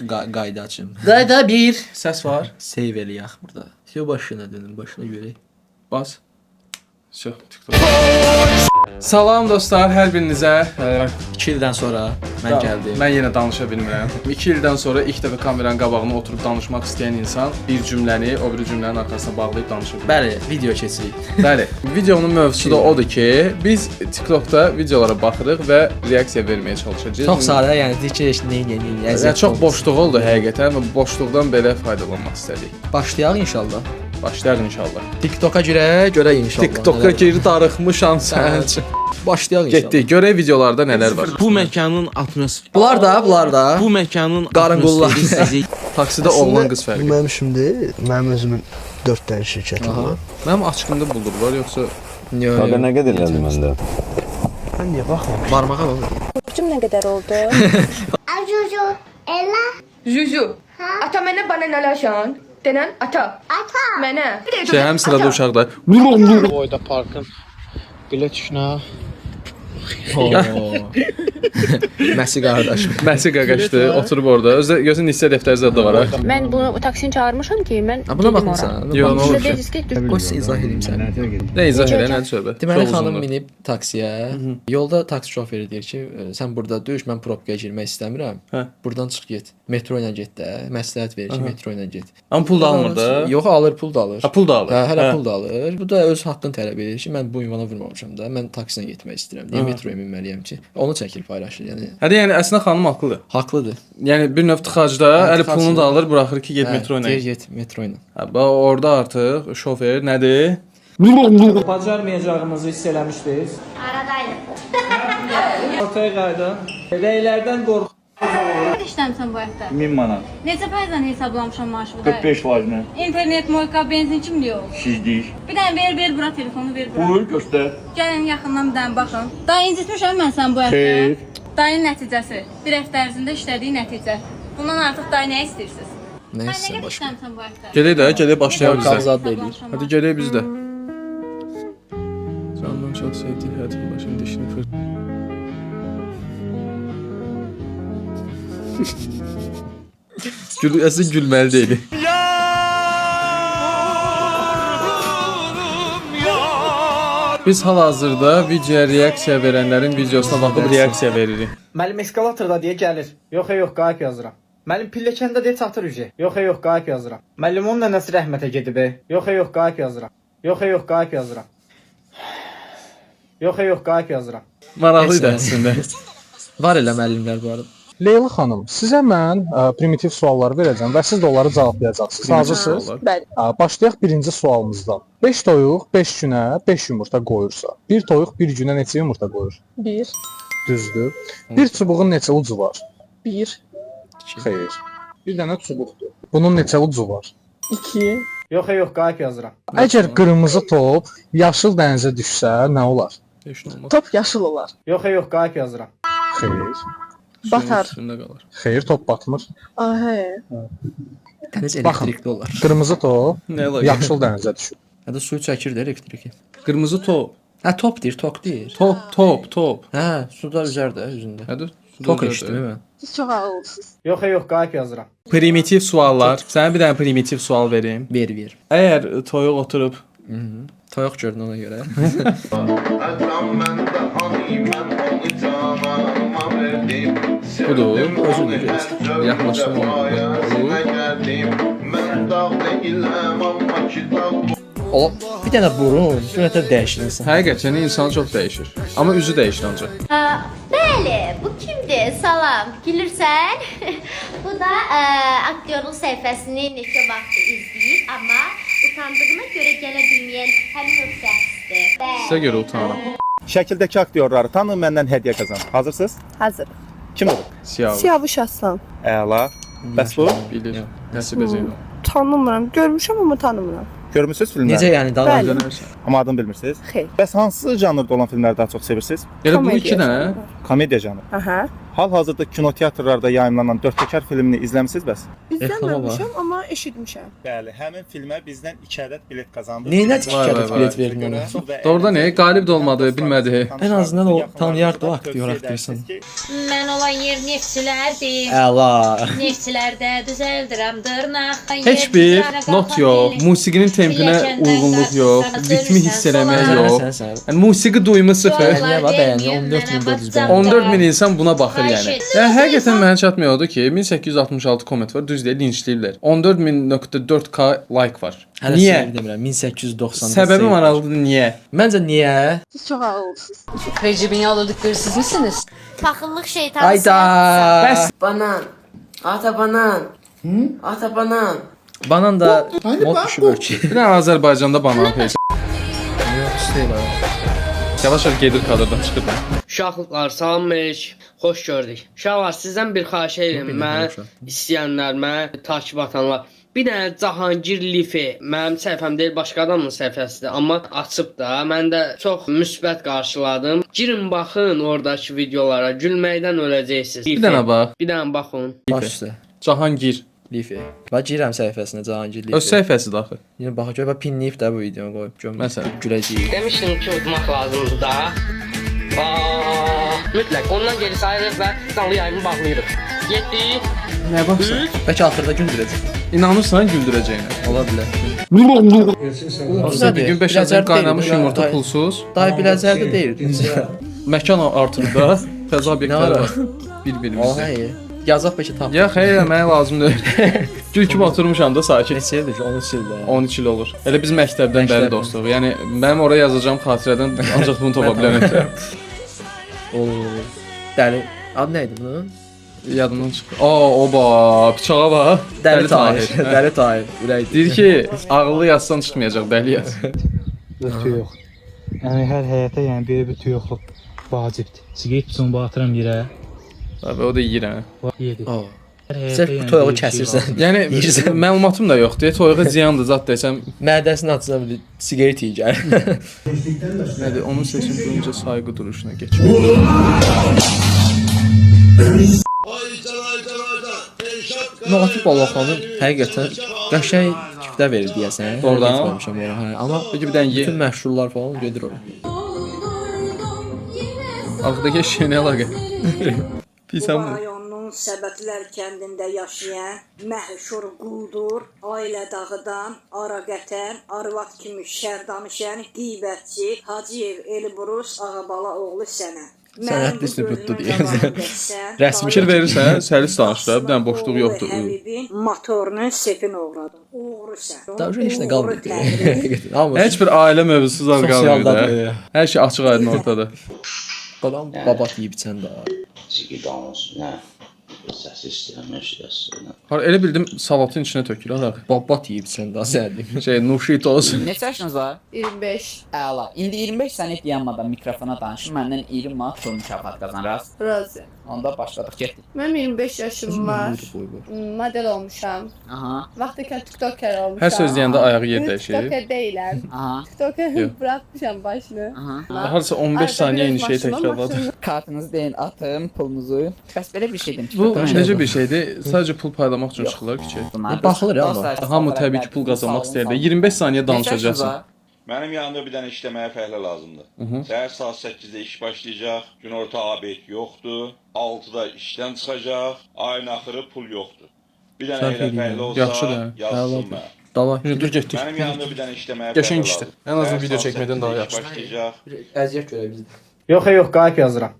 Qayda açım. Qayda 1. Səs var. Save eləyək burada. Yo başına dönün, başına görək. Bas. Vso, TikTok. Salam dostlar, hər birinizə. 2 ildən sonra mən gəldim. Mən yenə danışa bilmirəm. 2 ildən sonra ilk dəfə kameranın qabağına oturub danışmaq istəyən insan bir cümləni o biri cümlənin arxasına bağlayıb danışa bilir. Bəli, video keçirik. Bəli. Videonun mövzusu da odur ki, biz TikTokda videolara baxırıq və reaksiya verməyə çalışacağıq. Çox sadə, yəni deyir ki, heç nə nə nə. Yəni çox boşluq oldu həqiqətən və boşluqdan belə faydalanmaq istədik. Başlayaq inşallah. Başlayaq inşallah. TikToka girək, görək inşallah. TikToka nələr var. geri darıxmışam sən. Başlayaq inşallah. Getdik. Görək videolarda nələr var. Bu məkanın atmosferi Bunlar da, bunlar da. bu məkanın Qarınqullar. atmosferi sizi Taksidə oğlan qız Bu fərqi. mənim işim deyil. Mənim özümün 4 dənə şirkətim var. Mənim açqımda buldurlar yoxsa Yo, Qaqa yo. nə qədər elədi məndə? Mən niyə baxmamışam? Barmağa bax. Borcum nə qədər oldu? Juju, Ella, Juju. Ata mənə bana nəlaşan. Denən ata. ata. Mənə. şey həm sırada uşaqlar. Boyda parkın bilet işinə Məsi qardaşım. Məsi qaqaşdı, oturub orada. Özü gözün hissə dəftəri zad da var ha. Mən bunu taksini çağırmışam ki, mən Ha, buna gedim ora. baxmısan. Yo, nə Siz olub də ki? deyirsiniz ki, düz Qoy sizə izah edeyim sənə. Nə izah elə, nə söhbət. Deməli Çox xanım uzundur. minib taksiyə. Yolda taksi şoferi deyir ki, "Sən burada düş, mən probkaya girmək istəmirəm. Hə. Burdan çıx get. Metro ilə get də. Məsləhət verir ki, metro ilə get." Amma pul da almır da. Yox, alır, pul da alır. Ha, pul da alır. Hə, hələ Hə. pul da alır. Bu da öz haqqını tələb edir ki, mən bu ünvana vurmamışam da. Mən taksilə getmək istəyirəm. Niyə metroya minməliyəm ki? Onu çəkir, paylaşır. Yəni Hə, də, yəni əslində xanım haqlıdır. haqlıdır. Yəni bir növ tıxacda Hə, əli tıxacda. pulunu da alır, buraxır ki, get Hə, metro ilə. Deyir get metro ilə. Hə, bax orada artıq şofer nədir? bacarmayacağınızı hiss eləmişdiniz. Aradaydım. Ortaya qayıdın. Rəylərdən qorx. işləmisən bu həftə. 1000 manat. Neçə faizlə hesablamışam maaşımı da? 45 faizlə. İnternet, moyka, benzin kim yox? Siz deyir. Bir dənə ver, ver bura telefonu ver bura. Buyur göstər. Gəlin yaxından bir dənə baxın. Daha incitmişəm mən sən bu həftə. Xeyr. Dayın nəticəsi. Bir həftə ərzində işlədiyi nəticə. Bundan artıq daha nə istəyirsiniz? Nə Ay, nə istəyirsən qədər başqa? işləmisən bu həftə? Gedək də, gedək başlayaq biz də. Qazad da eləyir. Hadi gedək biz də. Candan çox sevdiyi həyat yoldaşım dişini fır. Gül, əslində gülməli deyilik. Biz hal-hazırda videoya reaksiya verənlərin videosuna baxıb reaksiya veririk. Müəllim eskalatorda deyə gəlir. Yox, yox, qayıb yazıram. Müəllim pilləkəndə deyə çatır ücə. Yox, yox, qayıb yazıram. Müəllim onun nənəsi rəhmətə gedib. Yox, yox, qayıb yazıram. Yox, yox, qayıb yazıram. Yox, yox, qayıb yazıram. Maraqlı idi əslində. Var elə müəllimlər bu arada. Leyla xanım, sizə mən primitiv suallar verəcəm və siz də onları cavablayacaqsınız. Hazırsınız? Bəli. Başlayaq birinci sualımızdan. 5 toyuq 5 günə 5 yumurta qoyursa, bir toyuq bir günə neçə yumurta qoyur? 1 Düzdür. Bir çubuğun neçə ucu var? 1 Xeyr. Bir dənə çubuqdur. Bunun neçə ucu var? 2 Yox, yox, qayıb yazıram. Əgər qırmızı top yaşıl dənizə düşsə, nə olar? Heç nə olmaz. Top yaşıl olar. Yox, yox, qayıb yazıram. Xeyr. Batar. Suyun üstündə qalar. Xeyr, top batmır. Ahə. Dəniz Baxın. elektrikli olar. Qırmızı top Nə olar? yaşıl dənizə düşür. Ya da suyu çəkir də elektriki. Qırmızı top. Hə top deyir, tok deyir. Top, top, top. Hə, suda üzər də üzündə. Hədir? Tok eşitdim mən. Siz çox ağıllısınız. Yox, yox, qayıb yazıram. Primitiv suallar. Sənə bir dənə primitiv sual verim. Ver, ver. Əgər toyuq oturub Toyuq gördün ona görə. budur, özüdür. Yaxınlaşdım ona. Bu. O bir dənə burun, bir dənə dəyişir insan. Həqiqətən insan çox dəyişir. Amma üzü dəyişir ancaq. Ha, bəli, bu kimdir? Salam, gülürsən? Bu da aktyorluq səhifəsini neçə vaxt izləyib, amma utandığına görə gələ bilməyən həmin o şəxsdir. Bəli. Sizə görə utanıram. Şəkildəki aktyorları tanı, məndən hədiyyə qazan. Hazırsınız? Hazır. Kim olur? Siyavuş. Siyavuş Aslan. Əla. Bəs bu? Bilir. Nəsibə Zeynal. Tanımıram. Görmüşəm amma tanımıram. Görmüsüz filmləri? Necə yəni daha Bəli. Dönərsən. Amma adını bilmirsiniz. Xeyr. Bəs hansı janrda olan filmləri daha çox sevirsiniz? Elə bu iki dənə Komediya janrı. Aha. Hal-hazırda kinoteatrlarda yayımlanan Dörd Təkər filmini izləmisiniz bəs? İzləməmişəm, amma eşitmişəm. Bəli, həmin filmə bizdən 2 ədəd bilet qazandınız. Neynə 2 Vay, ədəd vay, vay. bilet verin ona? Doğrudan ne? Qalib də olmadı, bilmədi. Ən azından o tanıyardı o aktyor, aktrisanı. Mən olan yer neftçilərdir. Əla. Neftçilərdə düzəldirəm dırnaq. Heç bir not yox, musiqinin tempinə uyğunluq yox, ritmi hiss eləmək yox. Sən sən. Yəni musiqi duyumu sıfır. Niyə var bəyəni? 14.400 bəyəni. 14 min insan buna baxır yəni. Yəni həqiqətən mənə çatmıyor odur ki, 1866 komment var, düz deyil, linçləyirlər. 14.000.4K like var. Hələ Niyə? save demirəm. 1890. Səbəbi maraqlıdır, niyə? Məncə niyə? Siz çox ağıllısınız. Recep'in yolladıkları siz misiniz? Paxıllıq şeytanı Hayda. Bəs Banan. Ata banan. Ata banan. Banan da mod düşüb ölçü. bir dənə Azərbaycanda banan peyda. Yox, istəyir ha. Yavaş-yavaş gedir kadrdan çıxır. da. Uşaqlar, salam əleyk. Xoş gördük. Uşaqlar, sizdən bir xahiş edirəm. Mən istəyənlər, mənə takip atanlar. Bir dənə Cahangir Lifi mənim səhifəm deyil, başqa adamın səhifəsidir, amma açıb da. Mən də çox müsbət qarşıladım. Girin baxın oradakı videolara, gülməkdən öləcəksiniz. Bir dənə bax. Bir dənə baxın. Baş üstə. Cahangir. Lifi. Bax girirəm səhifəsinə Cahangir Lifi. Öz səhifəsidir axı. Yenə bax gör, bax pinləyib də bu videonu qoyub. Görüm. Məsələn. Güləcəyik. Demişdim ki, udmaq lazımdır da. Mütləq. Ondan geri sayırıq və canlı yayımı bağlayırıq. 7, Nə baxsan? Bəlkə axırda güldürəcək. İnanırsan güldürəcəyinə. Ola bilər. Aslında bir gün 5 ədəd qaynamış yumurta pulsuz. Day biləcərdə deyil. Məkan artır da. Fəza Nə obyektləri ara? var. Bir-birimizdə. Oha, iyi. Yazaq bəlkə tap. Ya xeyr, mənə lazım deyil. Gül kimi oturmuşam da sakit. Neçə ildir ki, 13 ildir. 13 il olur. Elə biz məktəbdən bəri Məktəbdən. dostuq. Yəni mənim ora yazacağım xatirədən ancaq bunu tapa bilərəm. Oo. Dəli. Adı nə idi bunun? Yadımdan çıxdı. Aa, oba, bıçağa bax. Dəli Tahir. Dəli Tahir. Ürək. Deyir ki, ağıllı yazsan çıxmayacaq, dəli yaz. Yox, yox. Yəni hər həyata yəni belə bir tüy yoxluq vacibdir. Siqaret qutusunu batıram yerə. Abi o da yeyir hə. Yedi. Aa. Sırf bu toyuğu kəsirsən. Yəni Yeyirsən. məlumatım da yoxdur. Toyuğa ziyandır zat desəm, Mədəsini açsan bir siqaret yeyəcək. nədir? Onun sesini duyunca sayğı duruşuna keçir. Natiq Balaxanı həqiqətən qəşəng kiftə verir deyəsən. Doğrudan? Getməmişəm ora, hə. Amma Peki bir dənə ye. bütün məşhurlar falan gedir ora. Arxadakı eşeğə nə əlaqə? Pis amma. Rayonunun Səbətlər kəndində yaşayan məhşur quldur, ailə dağıdan, ara qətən, arvad kimi şər danışan, qeybətçi Hacıyev Elbrus Ağabala oğlu sənə. Sənətli sübutdur deyəsən. Rəsmi Fikir verirsən, səlis danış da, bir dənə boşluq yoxdur. Həbibin motorunu sefin oğradın. Oğru sən. Daha heç nə qalmır. Həqiqətən. Hamı Heç bir ailə mövzusu zad qalmır da. sosialdadır. Hər şey açıq aydın ortada. Adam babat yeyib içən də. Har elə bildim salatın içinə tökülür araq. Babat yeyib içən də sən deyim. Şey, nuşitos. Neçə yaşınız var? 25. Əla. İndi 25 saniyə dayanmadan mikrofona danışın. Məndən 20 manat pul mükafatı qazan. Razı? Razı. Onda başladıq, getdik. Mənim 25 yaşım var. Model olmuşam. Aha, Vaxt ikən TikToker olmuşam. Hər söz deyəndə ayağı yer İndi dəyişir. TikToker deyiləm. aha, TikToker Yox. bırakmışam başını. aha. Harasa 15 saniyə eyni şeyi təkrarladı. Kartınızı deyin, atın pulunuzu. Bəs belə bir şey demişdim. Bu necə bir şeydir? Sadəcə pul paylamaq üçün çıxırlar küçəyə. Baxılır amma. Hamı təbii ki pul qazanmaq istəyir. 25 saniyə danışacaqsan. Mənim yanımda bir dənə işləməyə fəhlə lazımdır. Səhər saat 8-də iş başlayacaq, günorta abet yoxdur, 6-da işdən çıxacaq, ayın axırı pul yoxdur. Bir dənə Sərf elə eləyirəm. fəhlə olsa, Yaxşıdır, hə. yazsın Əladır. mənə. Davay. Dur getdik. Mənim yanımda bir dənə işləməyə Qəşəng fəhlə işdir. lazımdır. Ən azından Səhər video saat çəkmədən 8-də daha iş yaxşıdır. başlayacaq. Əziyyət görək biz. Yox, yox, qayıb yazıram.